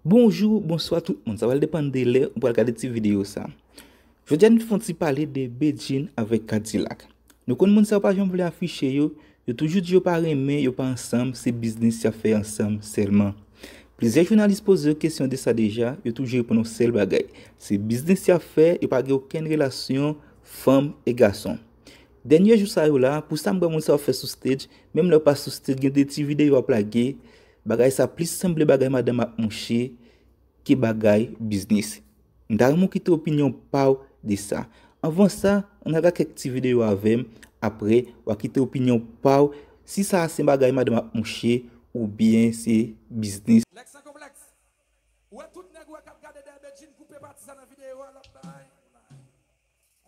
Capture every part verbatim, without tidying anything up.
Bonjou, bonswa tout moun. Sa pral depann de lè ou pral gade ti videyo sa. Jodi a nou fè yon ti pale de Bedjine avèk Kadilak. Nou konn moun sa yo pa janm vle afiche yo, yo toujou di yo pa renmen, yo pa ansanm, se biznis y ap fè ansanm sèlman. Plizyè jounalis poze yo kesyon de sa deja, yo toujou reponn yon sèl bagay. Se biznis y ap fè, yo pa gen okenn relasyon fanm e gason. Dènye jou sa yo la, pou sa m wè moun sa yo fè sou stage, menm lè yo pa sou stage, gen de ti videyo y ap lage, bagay sa plis sanble bagay madanm ak mouche ke bagay biznis. M ta renmen w kite opinyon pa w de sa. Anvan sa, ann al gad kèk ti videyo avè m, apre, w a kite opinyon pa w si sa a se bagay madanm ak mouche oubyen se biznis. Lèk san konplèks. Ou wè tout nèg ou wè k ap gade dèyè Bedjine koupe pati sa nan videyo a, l ap bay.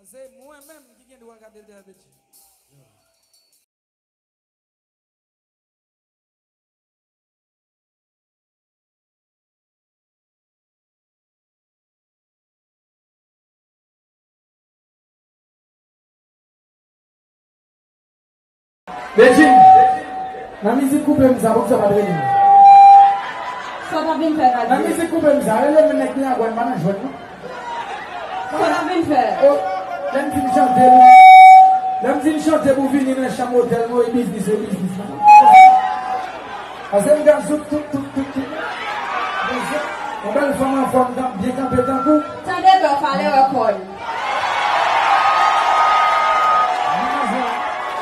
Se mwen menm ki gen dwa gade dèyè Bedjine. Bedjine, nan mizik koupe m sa, poukisa w pa t rele m? Sa w t ap vin fè, Kadilak? Nan mizik koupe m sa, rele m nèg Miragwàn, m pa nan jwèt non. Sa w t ap vin fè? Oh, lè m fin chante, lè m fin chante pou vini nan chanm otèl mwen, e biznis, e biznis. Pase m gad sou tout, tout, tout, tout. Yon bèl fanm anfòm, k ap byen kanpe tankou. Tande bèf a lè wè kò l.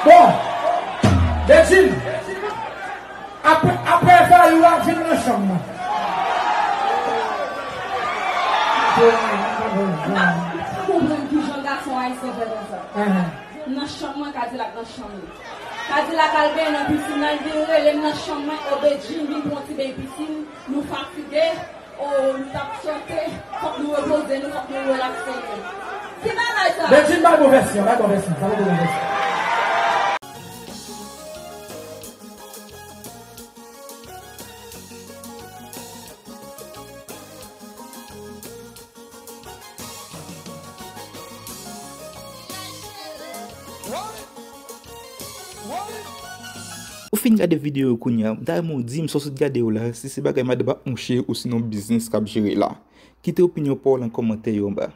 Bon, Bedjine, apre, apre Fayou a vin nan chanm nan. M pa konprann kijan gason ayisyen fè konsa. Nan chanm mwen, Kadilak nan chanm li. Kadilak al benyen nan pisin nan, li vin rele m nan chanm mwen, o Bedjine, vin pran yon ti beny pisin, nou fatige, o, nou t ap chante, fòk nou repoze nou, fòk nou relakse nou. Ki bagay sa? Bedjine bay bon vèsyon, bay bon vèsyon, sa bay bon vèsyon. Ou fin gade videyo yo kounye a, m ta renmen w di m sa w sot gade yo la, si se bagay madanm ak mouche ou sinon biznis k ap jere la. Kite opinyon pa w lan kòmantè yo anba.